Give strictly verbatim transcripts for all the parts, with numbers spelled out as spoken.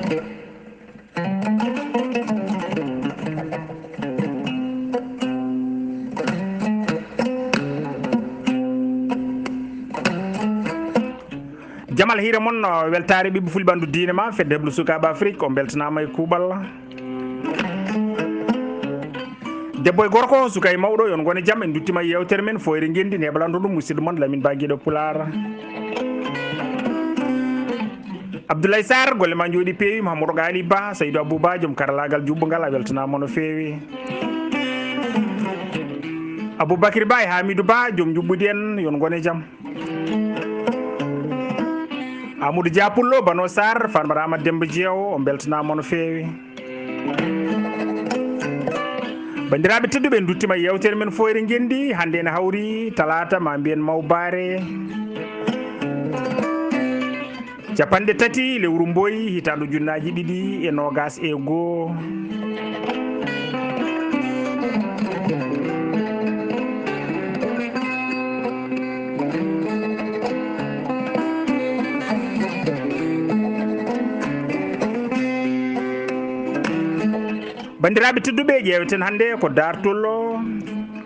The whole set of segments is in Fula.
Jamal hiire mon, weltaare ɓiɓɓe fulɓe ɓanndu diine ma, fedde heblu sukaaɓe Afrik, on mbeltanaama e kuuɓal. Debbo e gorko, suka e mawɗo, yon ngone jam, en nduttima e yewtere men, Fooyre Ngenndi, neɓalanto ɗum musidɗo mon Lamin Ba Geɗo Pulaar. Abdoulaye Sarr, golle ma njooɗi peewi, Mahamadou Ghali Ba, Saydou Abou Ba, joom karalaagal juɓɓungal, a weltanaama no feewi. Aboubacry Ba e Hamidou Ba, joom njuɓɓudi en, yon ngone jam. Amadou Dia Pullo, Bano Sarr, Farmata Amadou Demba Jeewo, on mbeltanaama no feewi. Banndiraaɓe tedduɓe, en nduttima e yewtere men Fooyre Ngenndi, hannde ene hawri talaata, ma mbiyen mawbaare. Capanɗe tati lewru mboyi, hitaande ujunnaaji ɗiɗi e noogas e goo. Banndiraaɓe tedduɓe, ƴeeweten hannde ko daartol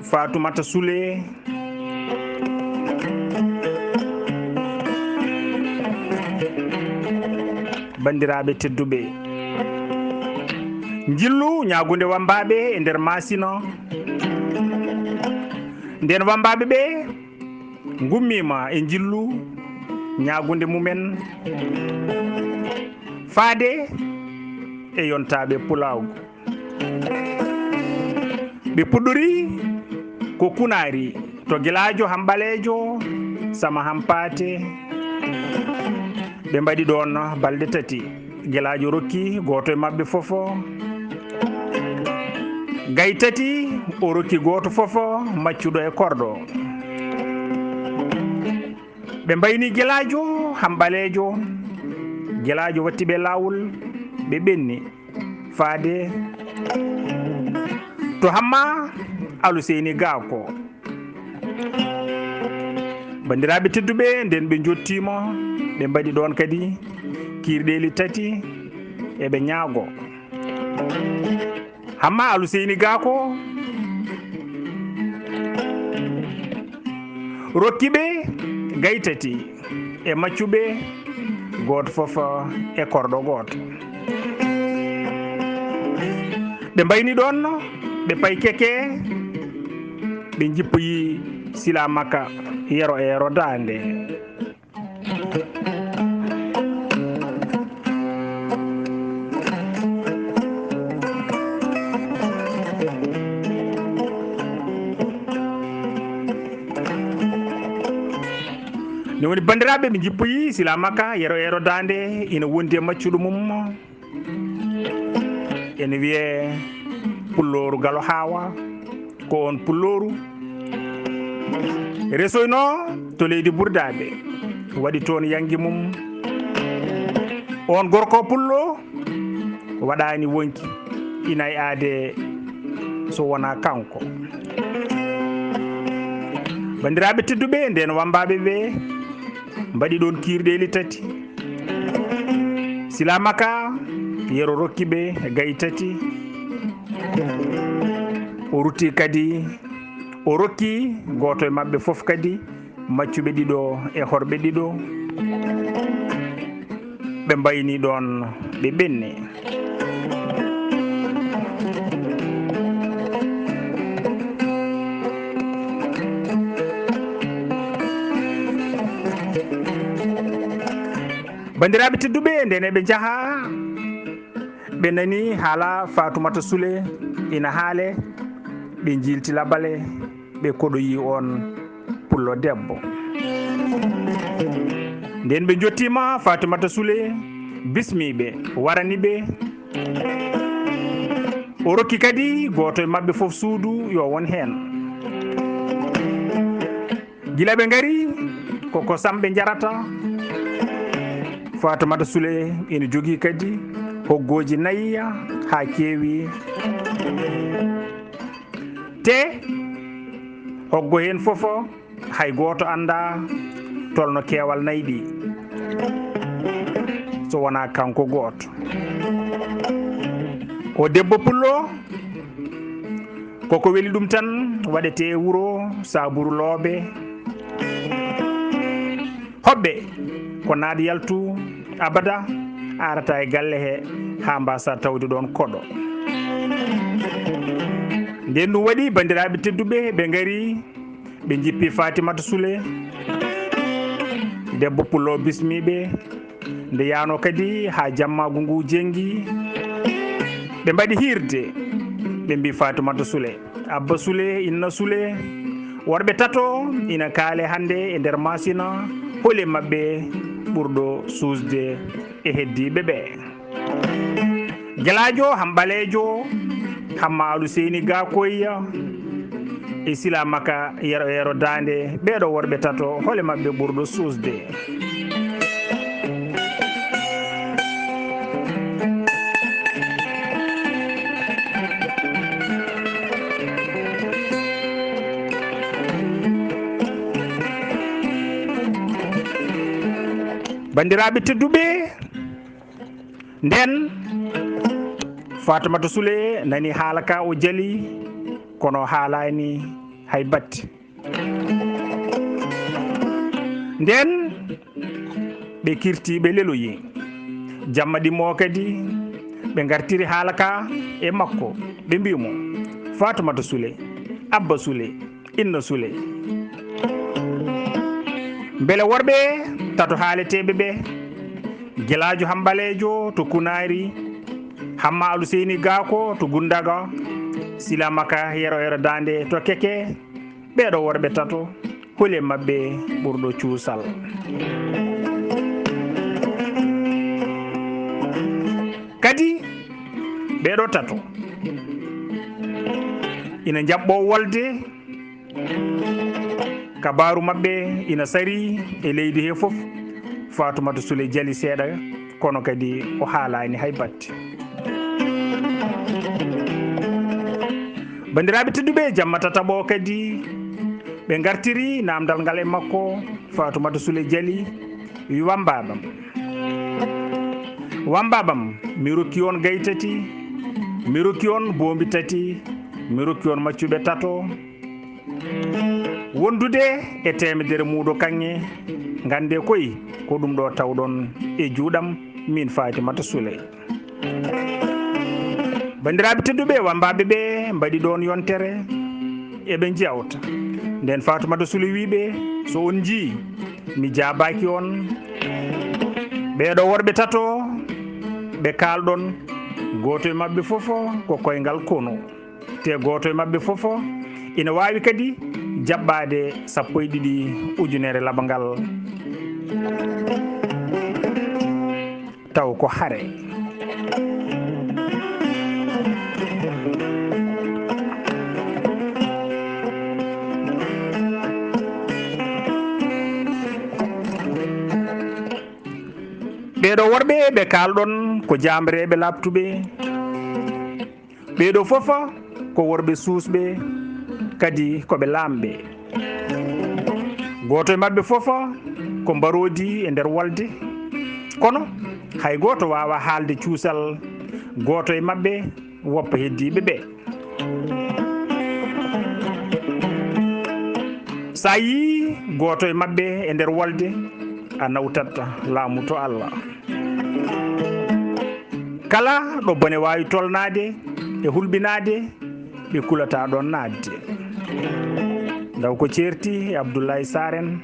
Faatumata Sule. Banndiraaɓe tedduɓe, njillu ñaagunde wammbaaɓe e nder maasino. Nden wammbaaɓe ɓe ngummiima e njillu ñaagunde mumen faade e yontaaɓe pulaagu. Ɓe puɗɗori ko Kunaari to Gelaajo Hamɓaleejo Sama Hampaate. Ɓe mbaɗi ɗoon balɗe tati. Gelaajo rokki gooto e maɓɓe fof gayi tati, o rokki gooto fof maccuɗo e korɗo. Ɓe mbayni Gelaajo Hamɓaleejo. Gelaajo watti ɓe laawol, ɓe ɓenni faade to Hamma Aluseyni Gaako. Banndiraaɓe tedduɓe, nden ɓe njottiima, ɓe mbaɗi ɗoon kadi kiirɗeeli tati, eɓe ñaago. Hamma Aluseyni Gaako rokki ɓe gayi tati e maccuɓe, gooto fof e korɗo gooto. Ɓe mbayni ɗoon, ɓe payi keke, ɓe njippoyi Sila Makka, yero e yero daande. Ne woni, banndiraaɓe, ɓe njippoyi Sila Makka, yero yero daande, ina wondi e maccuɗo mum. Ene wiyee Pullooru Galo Haawa, ko oon Pullooru resoynoo to leydi Burdaaɓe, waɗi toon yanngi mum. Oon gorko Pullo waɗaani wonki, ina e aade so wonaa kanko. Banndiraaɓe tedduɓe, ndeen wammbaaɓe ɓe mbaɗi ɗoon kiirɗeeli tati. Sila Makka, yero rokki ɓe gayi tati. O rutti kadi, o rokki gooto e maɓɓe fof kadi maccuɓe ɗiɗo e horɓe ɗiɗo. Ɓe mbayni ɗoon, ɓe ɓenni. Banndiraaɓe tedduɓe, ndeen eɓe njaha, ɓe nani haala Faatumata Sule ina haale, ɓe njiilti labale, ɓe koɗoyi oon Pullo debbo. Ndeen ɓe njottiima, Faatumata Sule bismii ɓe, warani ɓe. O rokki kadi gooto e maɓɓe fof suudu yo won heen. Gila ɓe ngari, ko kosam ɓe njarata. Faatumata Sule ina jogii kadi hoggooji nayi haa keewi. Te hoggo heen fof, hay gooto anndaa tolno keewal nayi ɗi. so wonaa kanko gooto. O debbo pullo, koko weli ɗum tan waɗete e wuro Saaburu Loobe. Hoɓɓe ko naat yaltu abada, arata e galle he haa mbasa tawde ɗoon koɗo. Nden ɗum waɗi, banndiraaɓe tedduɓe, ɓe ngari, ɓe njippi Fatimata Sule, debbo pullo bismiiɓe. Nde yaano kadi haa jammaagu ngu jenngi, ɓe mbaɗi hiirde, ɓe mbi Fatimata Sule, Abba Sule, Inna Sule, worɓe tato ina kaale hannde e nder Masina, holi maɓɓe ɓurɗo suusde e heddiiɓe ɓe. Gelaajo Hamɓaleejo, Hamma Aluseyni Gakoy, e Sila Maka Yero Yero Daande, ɓeeɗo worɓe tato, holi maɓɓe ɓurɗo suusde? Banndiraaɓe tedduɓe, nden Fatimata Sule nani haala ka, o jali, kono haalaani hay batte. Nden ɓe kirti, ɓe leloyi. Jamma ɗimmo kadi, ɓe ngartiri haala ka e makko, ɓe mbi mo, Fatimata Sule, Abba Sule, Inna Sule. Mbele worɓe tato haaleteeɓe ɓe, Gelaajo Hamɓaleejo to Kunaari, Hamma Aluseyni Gaako to Gundaga, Sila Maka Yero Yero Daande to Keke, ɓeeɗo worɓe tato, holi maɓɓe ɓurɗo cuusal? Kadi, ɓeeɗo tato ina njaɓɓoo wolde. Kabaaru maɓɓe ina sari e leydi he fof. Faatumata Sule jali seeɗa, kono kadi o haalaani hay batte. Banndiraaɓe tedduɓe, jamma tataɓo kadi ɓe ngartiri naamndal ngal e makko. Faatumata Sule jali, wi, "Wambaabam, wambaabam, mi rokki on gayi tati, mi rokki on boombi tati, mi rokki on maccuɓe tato." Wondude e teemedere muudo kaŋŋe, ngannde koy ko ɗum ɗo tawɗon e juuɗam, min Faatimata Sule. Banndiraaɓe tedduɓe, wambaaɓe ɓe mbaɗi ɗoon yontere, eɓe njewta. Nden Faatumata Sule wi ɓe, "So on njii mi jaabaaki on, ɓeeɗo worɓe tato ɓe kaalɗon, gooto e maɓɓe fof ko koyngal konu." Te gooto e maɓɓe fof ina waawi kadi jaɓɓaade sappo e ɗiɗi ujunere labangal, taw ko hare. Ɓeeɗo worɓe ɓe kaalɗon ko jaamreeɓe laaɓtuɓe. Ɓeeɗo fof ko worɓe suusɓe, kadi ko ɓe laamɓe. Gooto e maɓɓe fof ko mbaroodi e nder wolde. Kono hay gooto waawaa haalde cuusal gooto e maɓɓe woppa heddiiɓe ɓe. So a yii gooto e maɓɓe e nder wolde, a nawtat laamu to Allah. Kala ɗo bone waawi tolnaade e hulɓinaade, ɓe kulataa ɗoon naatde. Ndaw ko ceerti e Abdullahi Saar en.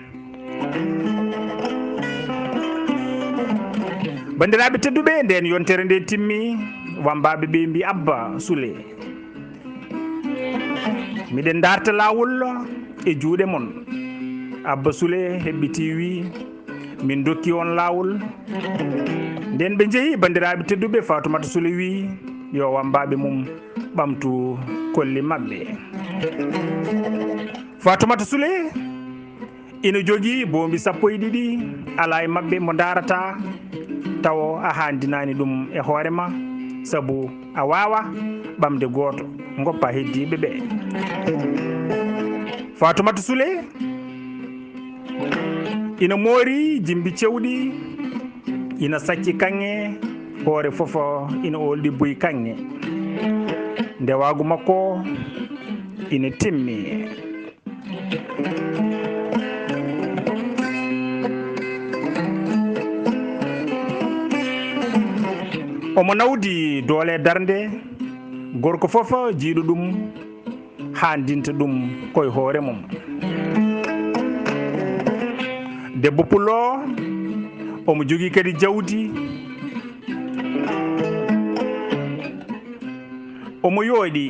Banndiraaɓe tedduɓe, ndeen yontere nde timmi, wambaaɓe ɓe mbi, "Abba Sule, miɗen ndarta laawol e juuɗe mon." Abba Sule heɓɓiti, wi, "Min dokki on laawol." Nden ɓe njehi, banndiraaɓe tedduɓe, Faatumata Sule wi yo wambaaɓe mum ɓamtu kolli maɓɓe. Faatumata Sule ina jogii boombi sappo e ɗiɗi, alaa e maɓɓe mo ndaarataa tawo a haandinaani ɗum e hoore ma, sabu a waawaa ɓamde gooto, ngoppa heddiiɓe ɓe. Faatumata Sule ina moori jimbi cewɗi, Ina sacci kaŋŋe, hoore fof ina oolɗi buy kaŋŋe. Ndewaagu makko ina timmi. Omo nawdi doole darnde, gorko fof jiyɗo ɗum haandinta ɗum koye hoore mum. Debbo pullo, omo jogii kadi jawdi. Omo yooɗi,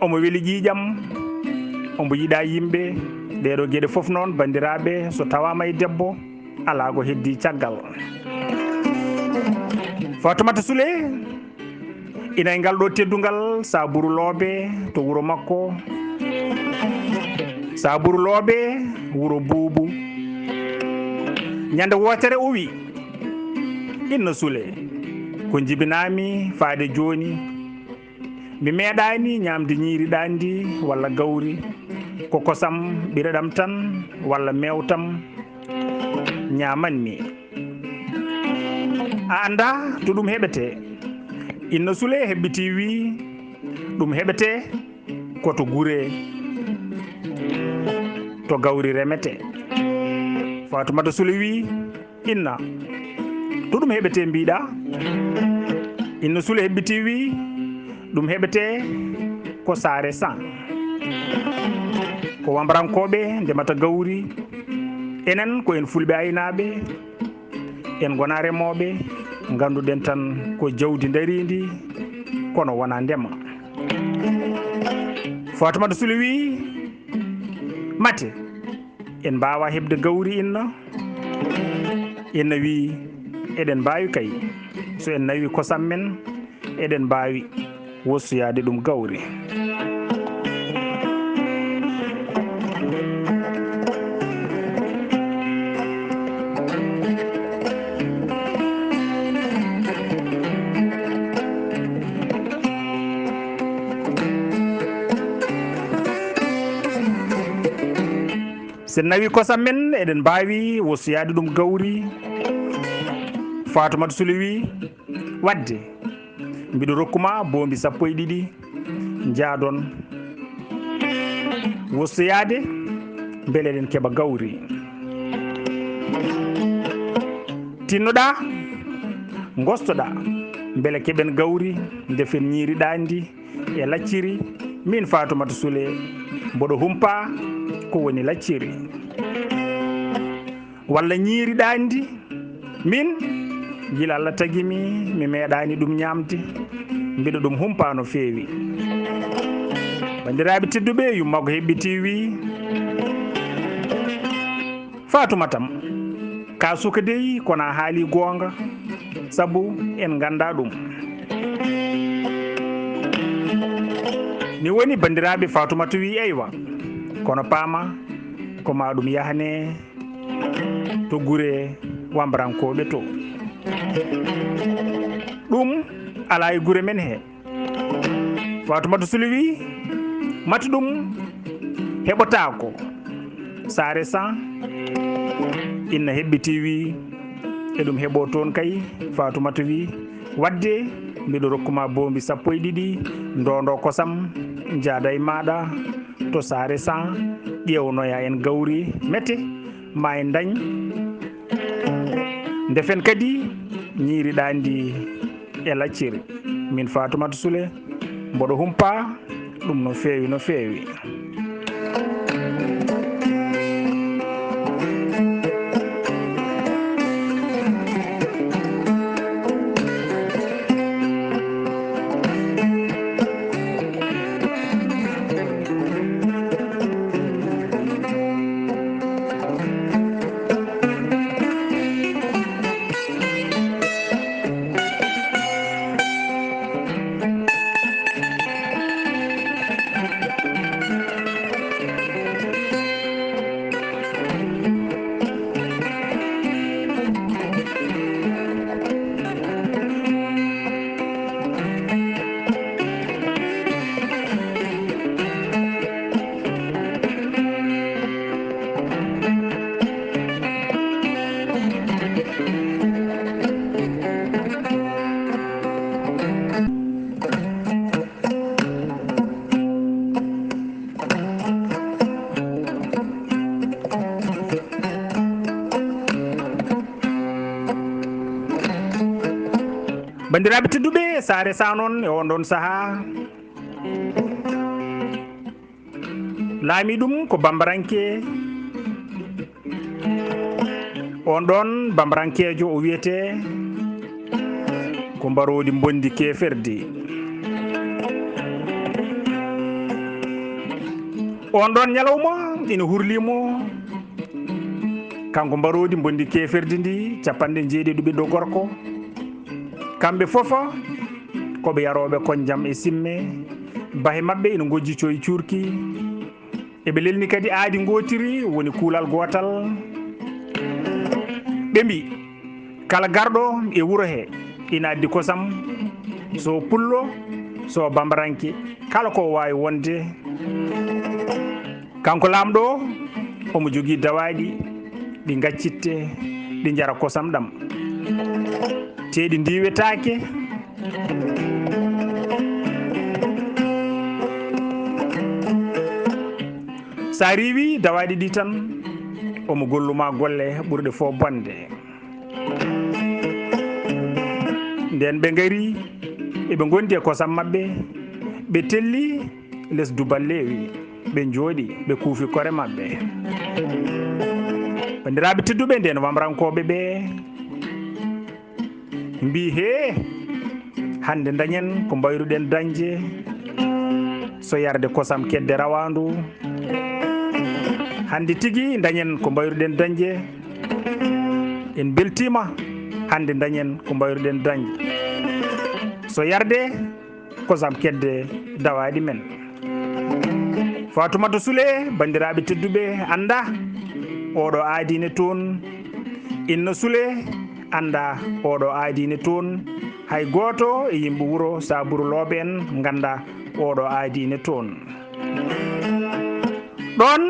omo weli ƴiiƴam, omo yiɗa yimɓe. Ɗeeɗo geɗe fof noon, banndiraaɓe, so tawaama e debbo, alaa ko heddii caggal. Faatumata Sule, ina e ngal ɗo teddungal Saaburu Loobe to wuro makko. Saaburu Loobe, wuro Buubu. Ñande wootere o wi, "Inna Sule, ko njibinaami faade jooni, mi meeɗaani ñaamde ñiiri ɗaandi walla gawri. Ko kosam ɓireɗam tan walla meewtam ñaamanmi. A anndaa to ɗum heɓetee?" Inna Sule heɓɓitii wi, "Ɗum heɓetee ko to gure, to gawri remetee." Faatumata Sule wi, "Inna, to ɗum heɓetee mbiɗa?" Inna Sule heɓɓitii wi, "Ɗum heɓetee ko Saare San. Ko wambarankooɓe ndemata gawri. Enen ko en fulɓe aynaaɓe. En ngonaa remooɓe, ngannduɗen tan ko jawdi ndariindi, kono wonaa ndema." Faatumata Sule wi, "Mate, en mbaawaa heɓde gawri, Inna?" Inna wi, "Eɗen mbaawi kay. So en nawi kosam men, eɗen mbaawi wosoyaade ɗum gawri." "So en nawi kosam men, eɗen mbaawi wosoyaade ɗum gawri." Faatumata Sule wi, "Waɗde, mbiɗo rokku ma boombi sappo e ɗiɗi, njaadon wosoyaade, mbele eɗen keɓa gawri. Tinnoɗaa, ngostoɗaa, mbele keɓen gawri, ndefen ñiiri ɗaandi e lacciri. Min Faatumata Sule, mboɗo humpa ko woni lacciri walla ñiiri ɗaandi. Min, gila Allah tagi mi, mi meeɗaani ɗum ñaamde. Mbiɗo ɗum humpa no feewi." Banndiraaɓe tedduɓe, yummaagu heɓɓitii wi, "Faatumata am, ka suka dey, kono a haali goonga, sabu en nganndaa ɗum." Ni woni, banndiraaɓe, Faatumata wi, "Eywa, kono paama ko ma ɗum yahane to gure wambarankooɓe to. Ɗum alaa e gure men he." Faatumata Sule wi, "Mate ɗum heɓotaako Saare San?" Inna heɓɓitii wi, "E ɗum heɓo toon kay." Faatumata wi, "Waɗde, mbiɗo rokku ma boombi sappo e ɗiɗi, ndoondo kosam, njaada e maaɗa to Saare San, ƴeewnoya en gawri mete, ma en ndañ, ndefen kadi ñiiri ɗaandi e lacciri." Min Faatumata Sule, mboɗo humpa ɗum no feewi, no feewi. Banndiraaɓe tedduɓe, saare sa noon e on ɗon sahaa, laami ɗum ko Bambaranke. On ɗon Bambarankeejo o wiyetee ko Mbaroodi Mbondi Keeferdi. On ɗon ñalawma ina hurlii mo, kanko Mbaroodi Mbondi Keeferdi ndi, capanɗe njeeɗiɗo ɓiɗɗo gorko. Kamɓe fof ko ɓe yarooɓe konjam e simme. Bahe maɓɓe ina ngojji coyi cuurki. Eɓe lelni kadi aadi ngootiri, woni kuulal gootal. Ɓe mbi, kala garɗo e wuro he ina addi kosam, so pullo, so bambaranke, kala ko waawi wonde. Kanko laamɗo o, omo jogii dawaaɗi ɗi ngaccitte, ɗi njara kosam ɗam, te ɗi ndiiwetaake. So a riiwii dawaaɗi ɗi tan, omo gollu ma golle ɓurɗe fof bonde. Nden ɓe ngari, eɓe ngondi e kosam maɓɓe, ɓe telli les duballeewi, ɓe njooɗi, ɓe kuufi kore maɓɓe. Banndiraaɓe tedduɓe, nden wamrankooɓe ɓe mbi, hee, hannde dañen ko mbayruɗen dañde, so yarde kosam kedde rawaandu. Hannde tigi dañen ko mbayruɗen dañde. En mbeltiima, hannde dañen ko mbayruɗen dañde, so yarde kosam kedde dawaaɗi men. Faatumata Sule, banndiraaɓe tedduɓe, annda oɗo aadi ne toon. Inna Sule, annda oɗo aadi ne toon. Hay gooto e yimɓe wuro Saaburu Looɓe en ngannda oɗo aadi ne toon. Ɗoon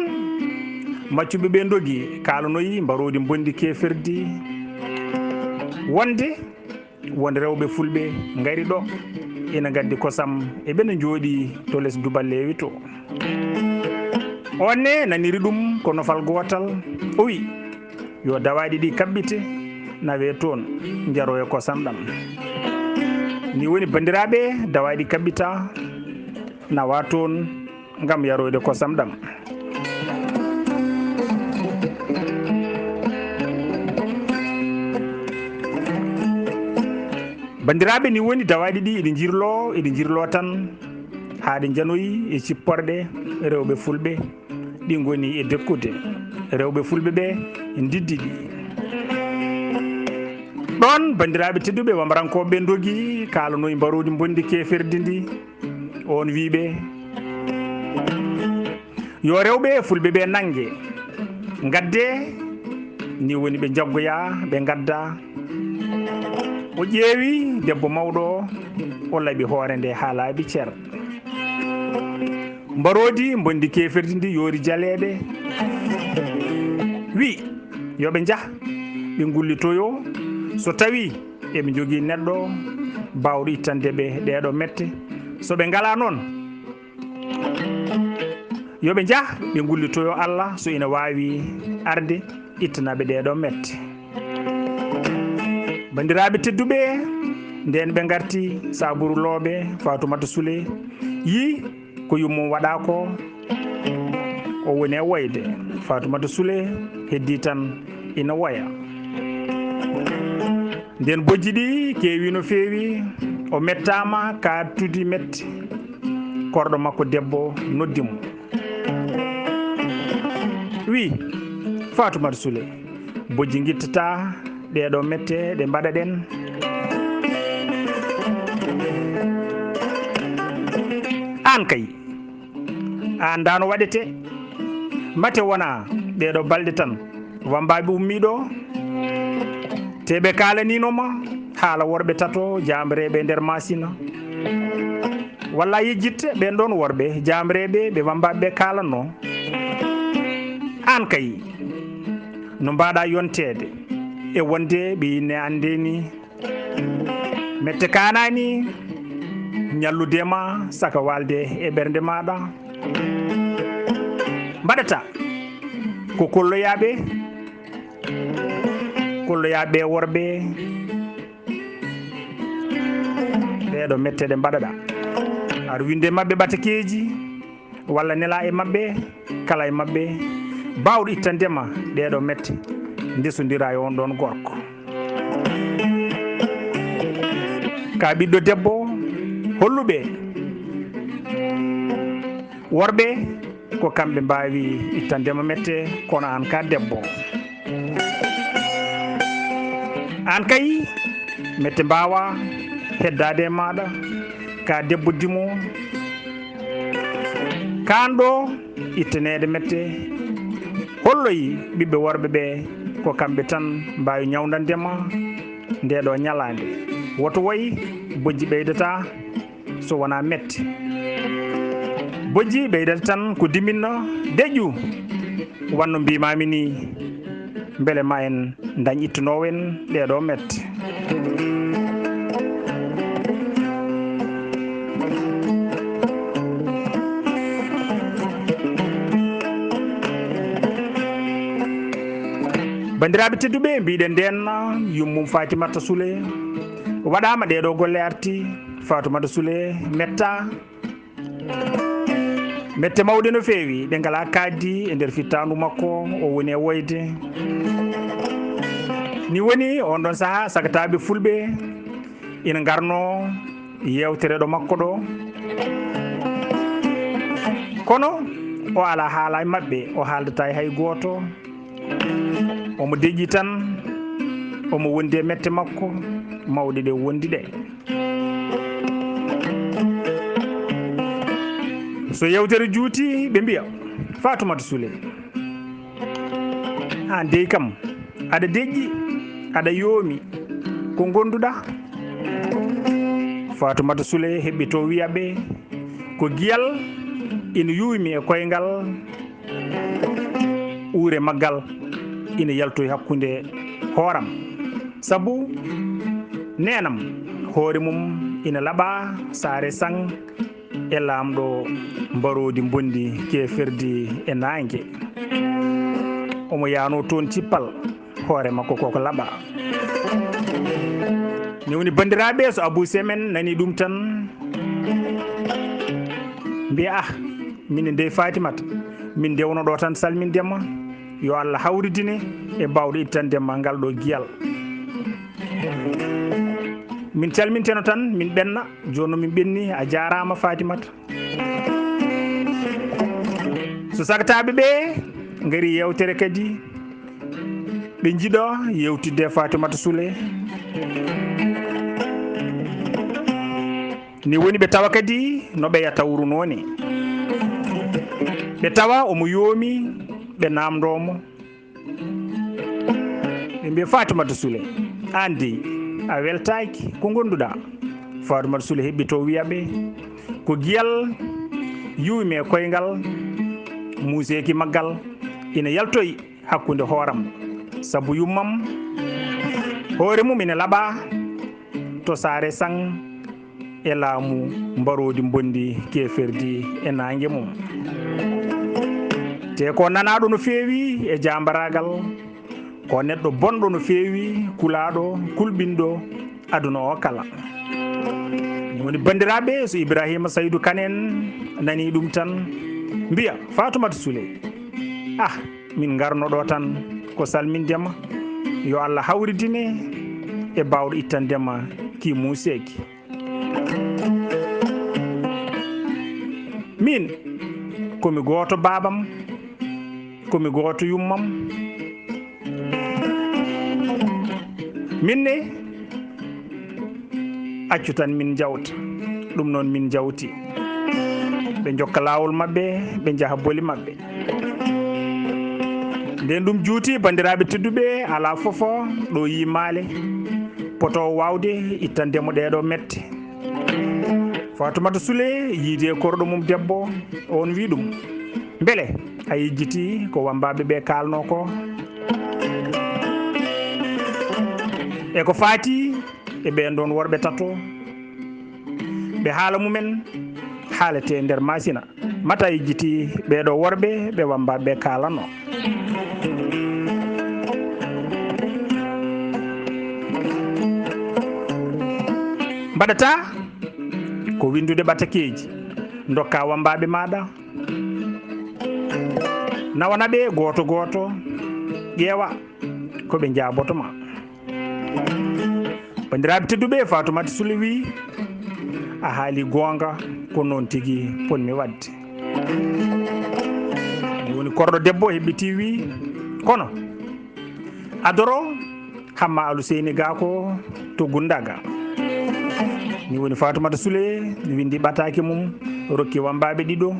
maccuɓe ɓe ndogi, kaalanoyi Mbaroodi Mbondi Keeferdi wonde won rewɓe fulɓe ngari ɗo, ina ngaddi kosam, eɓena njooɗii to les duballeewi to. On ne naniri ɗum ko nofal gootal, o wi, yo dawaaɗi ɗi kaɓɓite, nawe toon, njaro e kosam ɗam. Ni woni, banndiraaɓe, dawaaɗi kaɓɓita, nawa toon, ngam yaroyde kosam ɗam. Banndiraaɓe, ni woni dawaaɗi ɗi eɗi njirloo, eɗi njirloo tan haa ɗe njanoyi e cipporɗe rewɓe fulɓe, ɗi ngoni e dekkude. Rewɓe fulɓe ɓe ndiddi ɗi. Ɗoon, banndiraaɓe tedduɓe, wamrankooɓe ɓe ndogi, kaalanoyi Mbaroodi Mbondi Keeferdi ndi. On wii ɓe, yo rewɓe fulɓe ɓe nannge, ngadde, ni woni ɓe njaggoya, ɓe ngadda. O ƴeewi debbo mawɗo o, o laɓi hoore nde haa laaɓi cer. Mbaroodi Mbondi Keeferdi ndi yoori jaleeɗe, wi, yo ɓe njah, ɓe ngullitoyo, so tawi eɓe njogii neɗɗo baawɗo ittande ɓe ɗeeɗo mette. So ɓe ngalaa noon, yo ɓe njah, ɓe ngullitoyo Alla so ina waawi arde ittana ɓe ɗeeɗo mette. Banndiraaɓe tedduɓe, ndeen ɓe ngarti Saaburu Looɓe, Faatumata Sule yii ko yummum waɗa ko, o woni e woyde. Faatumata Sule heddii tan ina woya. Ndeen bojji ɗi keewi no feewi, o mettaama kaatudi mette. Korɗo makko debbo noddi mo. Wi, Faatumata Sule, bojji ngittataa ɗeeɗo mette ɗe mbaɗaɗen. Aan kay, aan ndaa no waɗetee. Mate wonaa ɗeeɗo balɗe tan wammbaaɓe ummii ɗo, te ɓe kaalaniino ma haala worɓe tato jaamreeɓe e nder Maasina. Walla a yejjitte ɓeen ɗoon worɓe jaamreeɓe ɓe wammbaaɓe ɓe kaalanno. Aan kay, no mbaaɗa yonteede e wonde ɓe inne annde ni? Mette kaanaani ñallude ma saka waalde e ɓernde maaɗa. Mbaɗata ko kolloyaaɓe, kolloyaaɓe worɓe. Ɗeɗo mette ɗe mbaɗaɗa. Ar winde maɓɓe ɓatakeeji, walla nela e maɓɓe, kala e maɓɓe, baawɗo ittande ma ɗeɗo mette, ndesondira e on ɗon gorko. Ka ɓiɗɗo debbo, holluɓe worɓe ko kamɓe mbaawi ittande ma mette, kono an ka debbo. An kay, mette mbaawa heddaade e maaɗa, ka debbo dimo. Kaan ɗo ittaneede mette, holloyi ɓiɓɓe worɓe ɓe ko kamɓe tan mbaawi ñawndande ma nde ɗo ñalaande. Woto woy, bojji ɓeydataa so wonaa mette. Bojji ɓeydata tan ko diminno deƴƴu, wanno mbiimaami ni, mbele ma en ndañ ittanoowo en ɗeɗo mette. Banndiraaɓe tedduɓe, mbiɗen ndeen yummum Fatimata Sule waɗaama ɗeɗo golle arti. Fatimata Sule metta. Mette mawɗe no feewi, ɗe ngalaa kaaddi e nder fittaandu makko, o woni e woyde. Ni woni, on ɗon sahaa, sagataaɓe fulɓe ina ngarno yeewtere ɗo makko ɗo. Kono o alaa haala e maɓɓe, o haaldataa e hay gooto. Omo deƴƴi tan, omo wondi e mette makko mawɗe ɗe wondi ɗe. So yewtere juuti, ɓe mbiya, "Faatumata Sule, aan dey kam, aɗa deƴƴi, aɗa yoomi, ko ngonduɗa?" Faatumata Sule heɓɓito wiya ɓe, "Ko giyal ina yuwmi e koyngal, uure maggal ina yaltoyi hakkunde hooram. Sabu neenam, hoore mum ina laɓa saare sang e laamɗo mbaroodi mbondi keeferdi e naange. Omo yaano toon cippal, hoore makko koko laɓa." Ni woni, banndiraaɓe, so Abuu Semen nani ɗum tan, mbiya, "Ah, min ndey Faatimata, min ndewno ɗo tan salminde ma, yo Allah hawridine e baawɗo ittande ma ngal ɗo giyal. Min calminteno tan, min ɓenna, jooni min ɓenni, a jaaraama Faatimata." So sagataaɓe ɓe ngari yewtere kadi, ɓe njiɗo yewtidde Faatumata Sule. Ni woni ɓe tawa kadi no ɓeya tawrunoo ni. Ɓe tawa omo yoomi, ɓe naamndoo mo. Ɓe mbiya, "Faatumata Sule, aan dey, a weltaaki, ko ngonduɗaa?" Faatumata Sule heɓɓito wiya ɓe, "Ko giyal yuwmi e koyngal, muuseeki maggal ina yaltoyi hakkunde hooram, sabu yummam, hoore mum ina laɓa to saare sang e laamu mbaroodi mbondi keeferdi e naange mum. Te ko nanaaɗo no feewi e jaambaraagal, ko neɗɗo bonɗo no feewi, kulaaɗo, kulɓinɗo aduna o kala." Ni woni, banndiraaɓe, so Ibraahiima Saydu Kan en nanii ɗum tan, mbiya, "Faatumata Sule, ah, min ngarno ɗo tan ko salminde ma, yo Allah hawridine e baawɗo ittande ma ki muuseeki. Min, ko mi gooto baabam, ko mi gooto yummam. Min ne, accu tan min njawta." Ɗum noon min njawti. Ɓe njokka laawol maɓɓe, ɓe njaha boli maɓɓe. Nden ɗum juuti, banndiraaɓe tedduɓe, alaa fofo ɗo yimaale potoowo waawde ittande mo ɗeɗo mette. Faatumata Sule yiidi e korɗo mum debbo, on wi ɗum, "Mbele a yejjiti ko wambaaɓe ɓe kaalno ko? E ko faati e ɓeen ɗoon worɓe tato, ɓe haala mumen haalete nder Maasina. Mata yejjiti ɓeeɗo worɓe ɓe wambaaɓe kaalano?" Mbaɗata ko winndude ɓatakeeji, ndokka wammbaaɓe maaɗa, nawana ɓe gooto gooto, ƴeewa ko ɓe njaaboto ma. Banndiraaɓe tedduɓe, Fatoumata Soulé wi, a haali goonga, ko noon tigi potmi waɗde. Ni woni korɗo debbo heɓɓiti wi, kono adoro Hamma Aluseyni Gako to Gundaga. Ni woni Fatoumata Soulé windi ɓataake mum, rokki wammbaaɓe ɗiɗo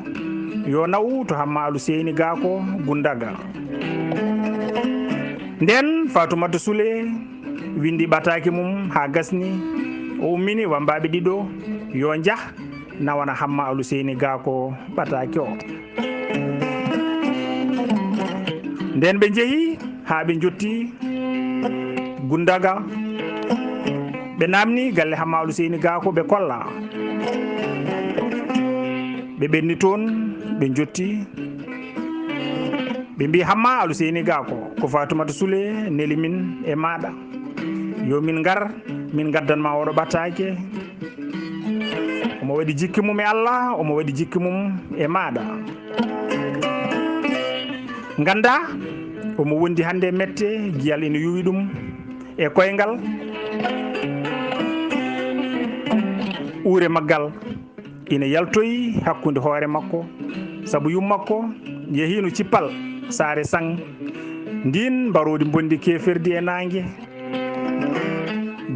yo naw to Hamma Aluseyni Gako Gundaga. Nden Fatoumata Soulé windi ɓataake mum haa gasni, o ummini wammbaaɓe ɗiɗo yo njah nawana Hamma Aluseyni Gako ɓataake o. Nden ɓe njehi haa ɓe njotti Gundaga. Ɓe naamni galle Hamma Aluseyni Gako, ɓe kolla. Ɓe ɓenni toon, ɓe njotti. Ɓe mbi, Hamma Aluseyni Gako, ko Fatoumata Soulé neli min e maaɗa. Yo min ngar, min ngaddan ma oɗo ɓataake. Omo waɗi jikke mum e Allah, omo waɗi jikke mum e maaɗa. Ngannda, omo wondi hannde e mette, giyal ina yowi ɗum e koyngal. Uure maggal ina yaltoyi hakkunde hoore makko, sabu yum makko yehiino cippal saare sang. Ndin mbaroodi mbondi keeferdi e naange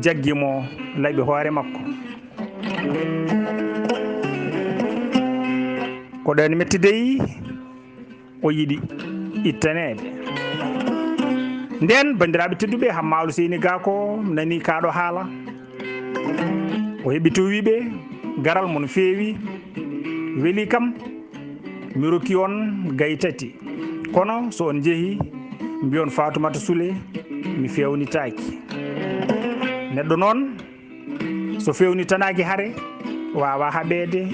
jaggi mo laɓi hoore makko. Ko ɗon metti dey o yiɗi ittaneede. Nden, banndiraaɓe tedduɓe, Hamma Aluseyni Gako nani kaaɗo haala. O heɓi to wiɓe, garal mon feewi, weli kam, mi rokki on gayi tati. Kono so on njehi, mbiyon Fatoumata Soulé, mi feewnitaaki. Neɗɗo noon, so feewnitanaaki hare, waawaa haɓeede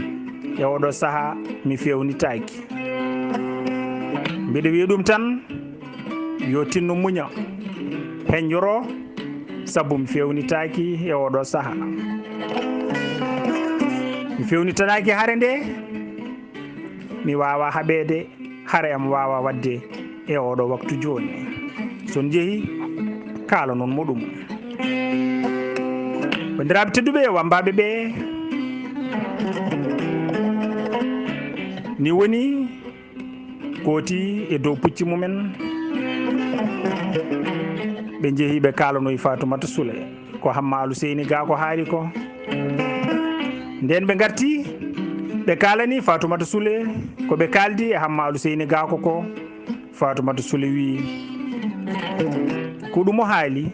e oɗo sahaa, mi feewnitaaki. Mbiɗo wiya ɗum tan, yo tinno muña, heñjoro, sabu mi feewnitaaki e oɗo sahaa. Mi feewnitanaaki hare nde, mi waawaa haɓeede, hare am waawaa waɗde e oɗo waktu jooni. So on njehi, kaalanon mo ɗum. Banndiraaɓe tedduɓe, wammbaaɓe ɓe, ni woni kooti e dow pucci mumen. Ɓe njehi, ɓe kaalanoyi Fatoumata Soulé ko Hamma Aluseyni Gako haali ko. Nden ɓe ngarti, ɓe kaalani Fatoumata Soulé ko ɓe kaaldi e Hamma Aluseyni Gako ko. Fatoumata Soulé wi, ko ɗum o haali,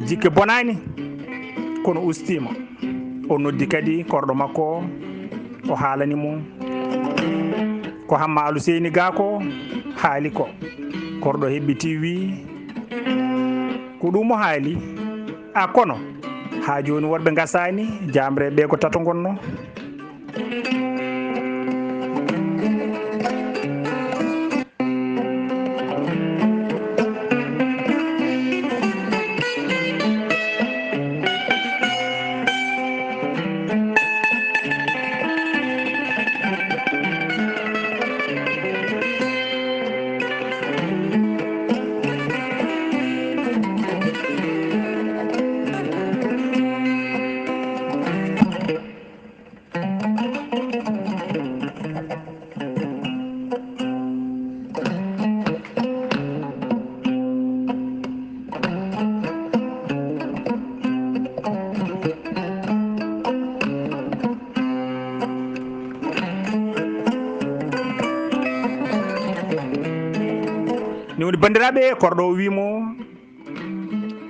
jikke bonaani, kono ustiima. O noddi kadi korɗo makko o, o haalani mo ko Hamma Aluseyni Gako haali ko. Korɗo heɓɓiti wi, ko ɗum o haali. A kono, haa jooni worɓe ngasaani, jaamre ɓe ko tato ngonno. Ni woni, banndiraaɓe, korɗo o wii mo,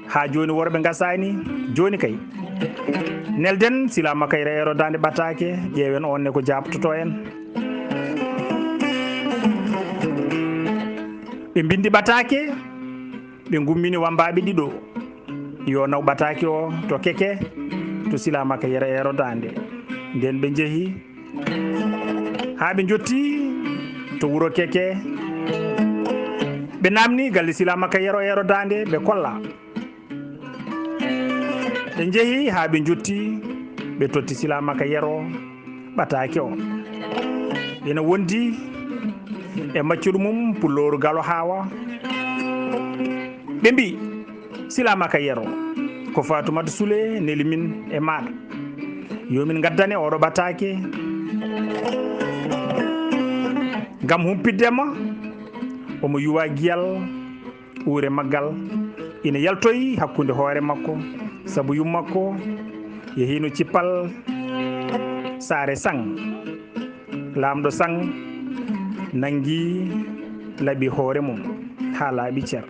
haa jooni worɓe ngasaani, jooni kay. Nelden Sila Makayre Eero Daande Ɓataake, ƴeewen oon ne ko jaabtoto en. Ɓe mbinndi ɓataake, ɓe ngummini wammbaaɓe ɗiɗo. Yo naw ɓataake o to Keke, to Sila Makayre Eero Daande. Nden ɓe njehi haa ɓe njotti to wuro Keke. Ɓe naamni galle Sila Makayre Eero Daande, ɓe kolla. Ɓe njehi haa ɓe njotti, ɓe totti Silaamaka Yero ɓataake o. Ina wondi e maccuɗo mum Pullooru Galo Haawa. Ɓe mbi, "Silaamaka Yero, ko Faatumata Sule neli min e maaɗa. Yo min ngaddane oɗo ɓataake ngam humpitde ma." Omo yuwa giyal uure maggal ina yaltoyi hakkunde hoore makko, sabu yummakko yehiino cippal saare Saŋ. Laamɗo Saŋ nanngi laɓi hoore mum haa laaɓi cer.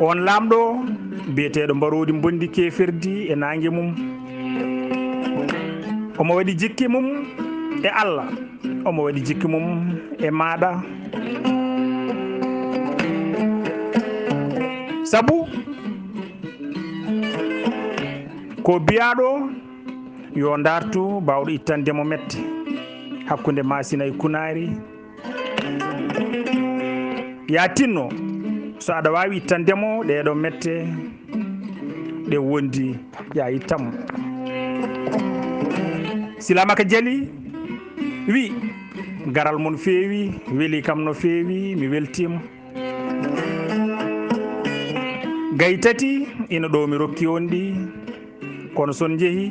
Oon laamɗo biyeteeɗo Mbaroodi Mbondi Keeferdi e naange mum, omo waɗi jikke mum e Allah, omo waɗi jikke mum e maaɗa. Sabu ko biyaaɗo yo ndaartu baawɗo ittande mo mette hakkunde Maasina e Kunaari. Ya tinno, so aɗa waawi ittande mo ɗeeɗo mette ɗe wondi, ya ittan mo. Silaamaka Jali wi, "Garal mon feewi, weli kam no feewi, mi weltiima." Gayi tati ina ɗo mi rokki on ɗi, kono son njehi,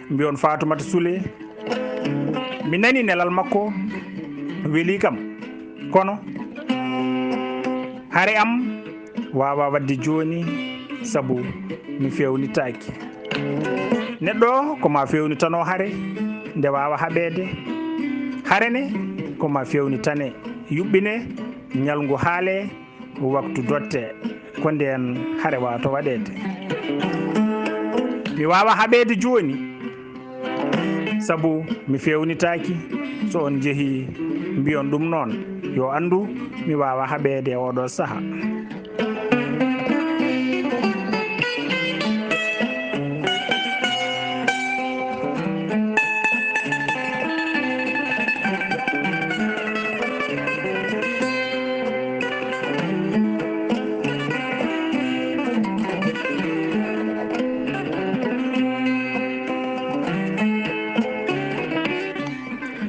mbiyon Faatumata Sule, mi nani nelal makko, weli kam. Kono hare am waawa waɗde jooni, sabu mi feewnitaaki. Neɗɗo ko ma feewnitano hare nde waawa haɓeede. Hare ne ko ma feewnitane, yuɓɓine, ñalngu haale, waktu dotte. Ko ndeen hare waato waɗeede. Mi waawa haɓeede jooni, sabu mi feewnitaaki. So on njehi, mbiyon ɗum noon. Yo anndu, mi waawa haɓeede e oɗo saha.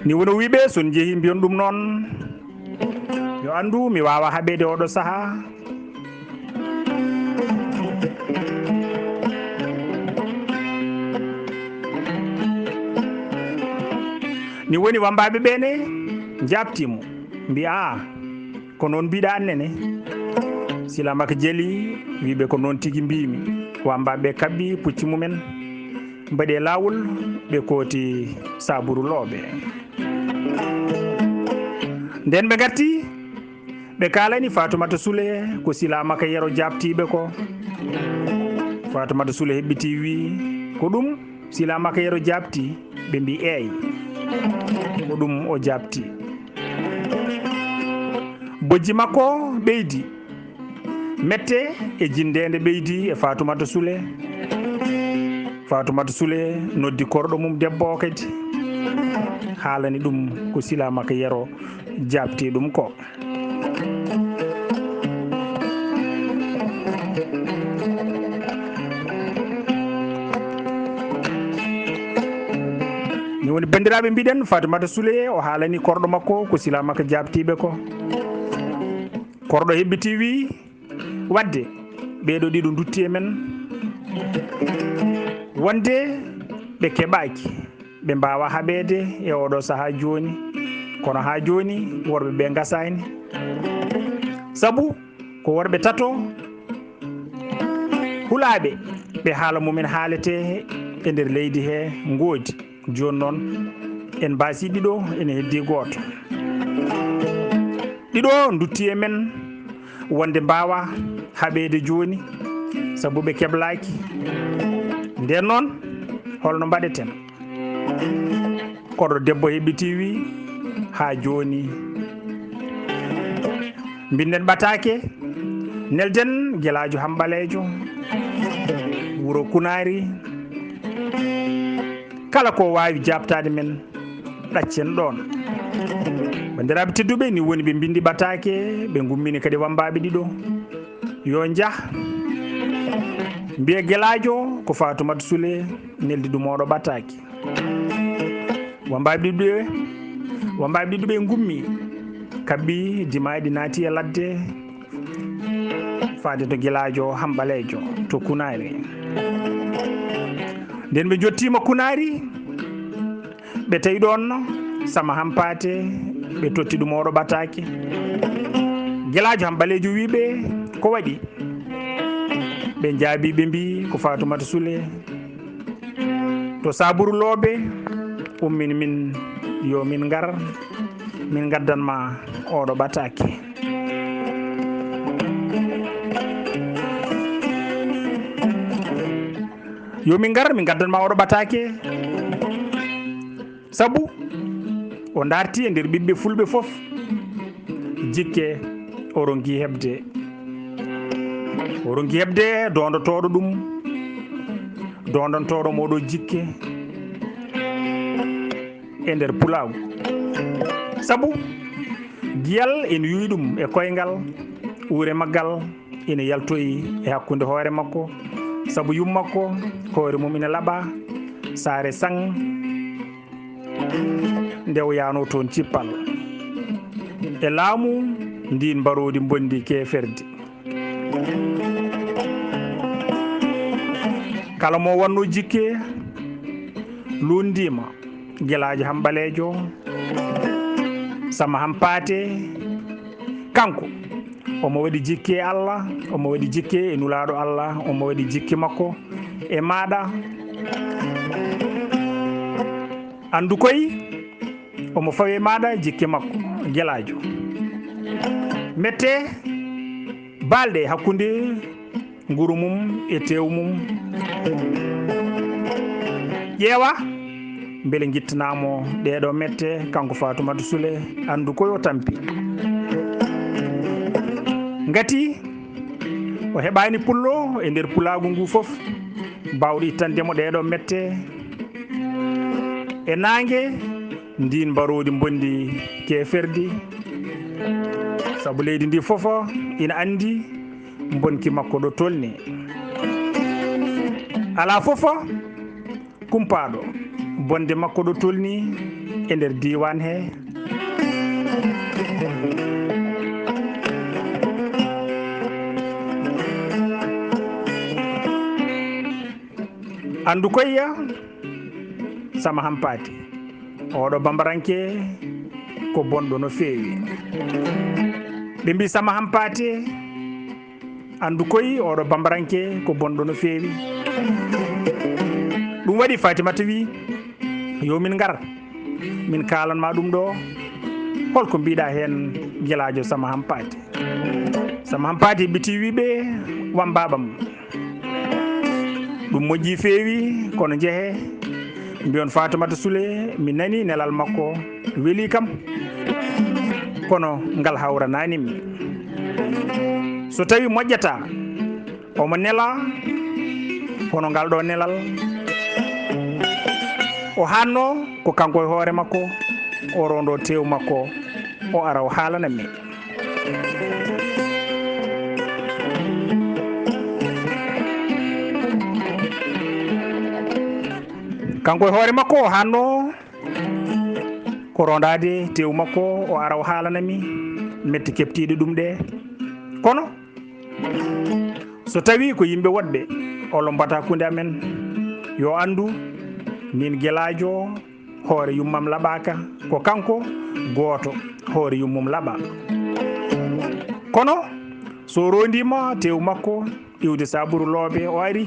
Ni woni o wiiɓe, so on njehi, mbiyon ɗum noon. Yo anndu, mi waawa haɓeede oɗo saha. Ni woni wambaaɓe ɓe ne njaabtii mo, mbi, "Aa, ko noon mbiɗa annene?" Silaamaka Jali wiiɓe, "Ko noon tigi mbiimi." Wambaaɓe kaɓɓi pucci mumen, mbaɗi e laawol, ɓe kooti Saaburu Looɓe. Nden ɓe ngarti, ɓe kaalani Faatumata Sule ko Silaamaka Yero jaabtiiɓe ko. Faatumata Sule heɓɓitii, wii, "Ko ɗum Silaamaka Yero jaabtii?" Ɓe mbii, "Eey, ko ɗum o jaabtii." Bojji makko ɓeydi. Mette e jinndeende ɓeydi e Faatumata Sule. Faatumata Sule noddi korɗo mum debbo o kadi, haalani ɗum ko Silaamaka Yero jaabtii ɗum ko. Ni woni, banndiraaɓe, mbiɗen Faatumata Sule o haalani korɗo makko ko Silaamaka jaabtiiɓe ko. Korɗo heɓɓitii, wii, "Waɗde ɓee ɗoo ɗiɗo nduttii e men, wonde ɓe keɓaaki, ɓe mbaawaa haɓeede e ooɗoo sahaa jooni. Kono haa jooni worɓe ɓee ngasaani. Sabu ko worɓe tato hulaaɓe ɓe haala mumen haaletee e nder leydi hee ngoodi. Jooni noon, en mbaasii ɗiɗo, ene heddii gooto. Ɗiɗo nduttii e men wonde mbaawaa haɓeede jooni, sabu ɓe keblaaki. Ndeen noon, holno mbaɗeten?" Korɗo debbo heɓɓitii, wii, "Haa jooni, mbinden ɓataake, nelden Gelaajo Hamɓaleejo, wuro Kunaari. Kala ko waawi jaabtaade men, ɗaccen ɗoon." Banndiraaɓe tedduɓe, ni woni ɓe mbinndi ɓataake, ɓe ngummini kadi wambaaɓe ɗiɗo. Yo njah, Mbiye gelaajo ko Faatumata Sule neldi ɗum oɗo ɓataake. Wambaaɓe ɗiɗuɓe, wambaaɓe ɗiɗuɓe ngummi, kaɓɓi dimaaɗi, naati e ladde, faade to gelaajo Hamɓaleejo to Kunaari. Nden ɓe njottiima Kunaari, ɓe tawi ɗoon Sama Hampaate, ɓe totti ɗum oɗo ɓataake. Gelaajo Hamɓaleejo wii ɓe, "Ko waɗi?" Ɓe njaabii, ɓe mbii, "Ko Faatumata Sule to Saaburu Loobe ummin min, yo min ngar, min ngaddan ma oɗo ɓataake." Yo min ngar, min ngaddan ma oɗo ɓataake. Sabu o darti e nder ɓiɓɓe fulɓe fof, jikke o ronki heɓde. O ronki heɓde doondotooɗo ɗum, doondantooɗo mo ɗo jikke e nder pulaagu. Sabu giyal ene yuwi ɗum e koyngal, uure maggal ene yaltoyi e hakkunde hoore makko, sabu yum makko, hoore mum ene laɓa, saare sang, nde o yaano toon cippal. E laamu ndiin mbaroodi mbondi keeferdi. Kala mo wanno jikke, lunndiima, gelaajo Hamɓaleejo, Sama Hampaate, kanko, omo waɗi jikke e Allah, omo waɗi jikke e Nulaaɗo Allah, omo waɗi jikke makko e maaɗa. Anndu koy, omo fawi e maaɗa jikke makko, gelaajo. Mette baalɗe hakkunde nguru mum e teewu mum. Ƴeewa mbele ngittanaamo ɗeeɗo mette, kanko Faatumata Sule, anndu koy o tampi. Ngati o heɓaani pullo e nder pulaagu ngu fof, baawɗo ittande mo ɗeeɗo mette. E naange ndiin mbaroodi mbondi keeferdi, sabu leydi ndi fof ina anndi mbonki makko ɗo tolni. Alaa fof kumpaaɗo bonde makko ɗo tolni e nder diiwaan he. Anndu koy ya, Sama Hampaate, oɗo bambaranke ko bonɗo no feewi. Ɓe mbii Sama Hampaate, anndu koy oɗo bambaranke ko bonɗo no feewi. Ɗum waɗi Fatimata wii, "Yo min ngar, min kaalan ma ɗum ɗo. Holko mbiɗa heen, gelaajo Sama Hampaate?" Sama Hampaate ɓiti wii ɓe, "Wambaabam." Ɗum moƴƴi feewi, kono njehe mbiyon Faatumata Sule, mi nani nelal makko, weli kam, kono ngal hawranaani mi. So tawi moƴƴata, omo nela, kono ngal ɗo nelal, o haanno ko kanko e hoore makko, o rondo tew makko, o ara o haalana mi. Kanko e hoore makko o haanno ko rondaade tew makko, o ara o haalana mi mette keɓtiiɗe ɗum ɗe. Kono so tawi ko yimɓe woɗɓe o lombata hakkunde amen, yo anndu min gelaajo hoore yummam laɓaaka, ko kanko gooto hoore yummum laɓa. Kono so rondiima tew makko iwde Saaburu Loobe, o ari,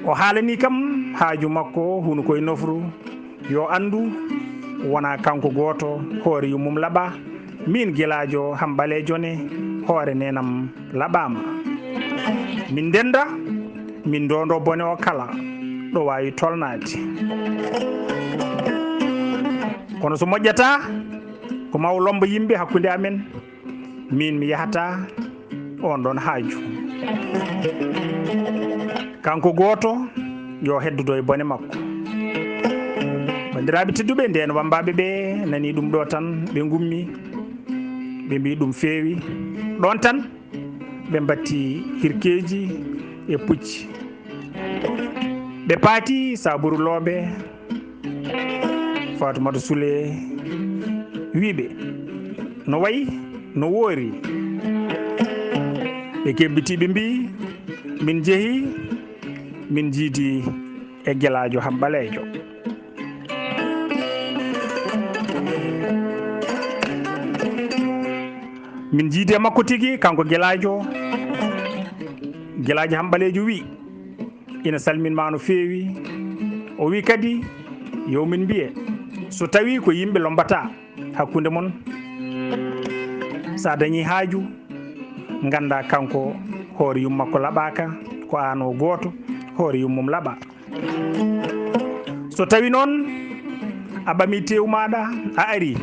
o haalani kam haaju makko, hunu koye nofru, yo anndu wona kanko gooto hoore yummum laɓa. Min gelaajo Hamɓaleejo ne, hoore neenam laɓaama. Min ndennda, min ndondo bone o kala ɗo waawi tolnaade. Kono so moƴƴata, ko ma o lomba yimɓe hakkunde amen, min mi yahata on ɗon haaju. Kanko gooto yo heddodo e bone makko. Banndiraaɓe tedduɓe, ndeen wammbaaɓe ɓe nani ɗum ɗo tan, ɓe ngummi, ɓe mbi ɗum feewi. Ɗon tan, ɓe mbatti hirkeeji e pucci. Ɓe paati Saaburu Loobe, Faatumata Sule wii ɓe no wayi, no woori. Ɓe kebbitii, ɓe mbii, "Min njehi, min njiidi e Gelaajo Hamɓaleejo. Min njiidi e makko tigi, kanko Gelaajo." Gelaajo Hamɓaleejo wii, "Ina salmin ma no feewi." O wii kadi, "Yo min mbiye, so tawii ko yimɓe lombata hakkunde mon, so a dañii haaju, ngannda kanko hoore yum makko laɓaaka, ko aan o gooto hoore yummum laɓa. So tawi noon a ɓami teewu maaɗa, a ari,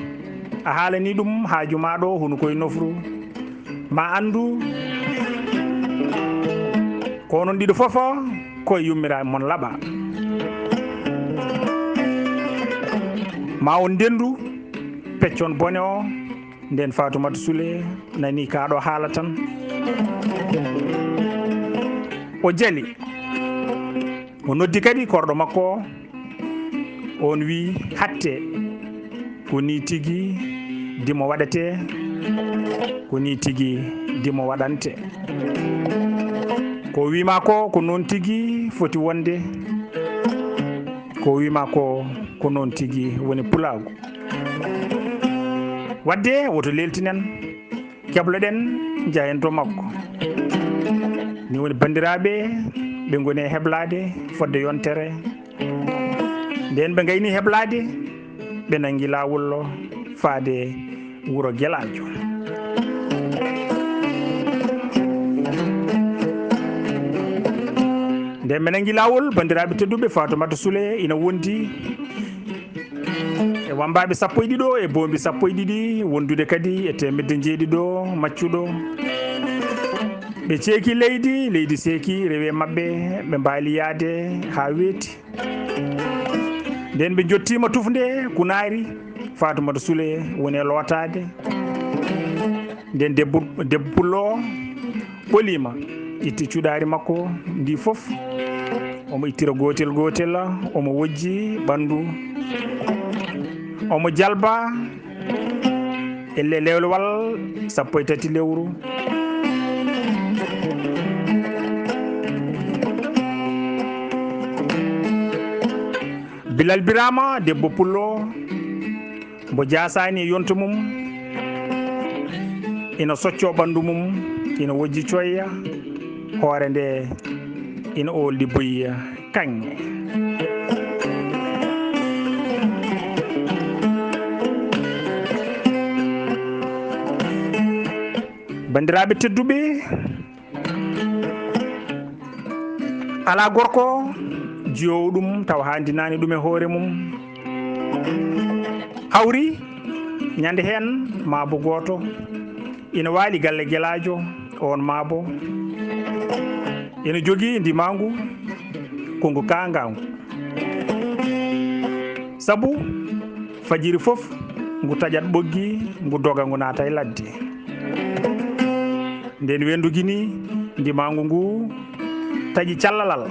a haalani ɗum haaju ma ɗo, hono koye nofru, ma anndu ko onon ɗiɗo fof ko e yummiraaɓe mon laɓa. Ma on ndendu peccon bone o." Nden Faatumata Sule nani ka ɗo haala tan. O jali. O noddi kadi korɗo makko o. On wii, "Hatte, ko ni tigi dimo waɗetee, ko ni tigi dimo waɗante. Ko wii ma ko, ko noon tigi foti wonde. Ko wii ma ko, ko noon tigi woni pulaagu. Wadde woto leeltinen, kebloɗen, njahen to makko." Ni woni, banndiraaɓe, ɓe ngoni e heblaade fodde yontere. Nden ɓe ngayni heblaade, ɓe nangi laawol faade wuro Gelaajo. Nden ɓe nangi laawol, banndiraaɓe tedduɓe, Faatumata Sule ina wondi e wambaaɓe sappo e ɗiɗo e boombi sappo e ɗiɗi, wondude kadi e teemedde njeeɗiɗo maccuɗo. Ɓe ceeki leydi, leydi seeki rewi e maɓɓe, ɓe mbaali yahde haa weeti. Nden ɓe njottiima tufnde Kunaari, Faatumata Sule woni e lootaade. Nden debbo, debbo pullo o ɓoliima, itti cuɗaari makko ndi fof, omo ittira gootel gootel, omo wojji ɓanndu, omo jalba e le-, lewlewal sappo e tati lewru. Bilal Birama, debbo pullo, mbo jaasaani e yonto mum, ina soccoo ɓanndu mum, ina wojji coyya, hoore nde ina oolɗi boyya kaŋŋe. Banndiraaɓe tedduɓe, alaa gorko jiyoowo ɗum tawa haandinaani ɗum e hoore mum. Hawri ñande heen maabo gooto ina waali galle Gelaajo oon maabo, ina jogii ndimaangu ko ngu kaangaangu. Sabu fajiri fof ngu taƴat ɓoggi, ngu doga, ngu naata e ladde. Nden weendu gini ndimaangu ngu taƴi callalal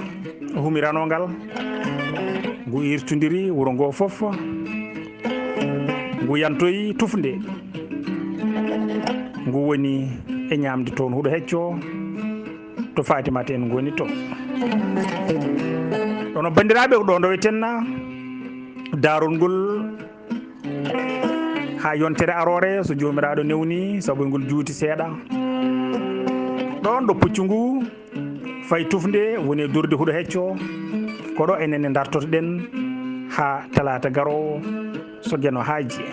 humiranoo ngal, ngu irtondiri wuro ngoo fof, ngu yantoyi tufnde, ngu woni e ñaamde toon huɗo hecco to Faatimata en ngoni to. Ɗono, banndiraaɓe, ko ɗo ndoweten daarol ngol haa yontere aroore, so Joomiraaɗo newni, sabu ngol juuti seeɗa. Ɗoon ɗo puccu ngu fayi tufnde woni e durdi huɗo hecco, ko ɗo enen ne ndartoto-ɗen haa talaata garoowo, so Geno haaji.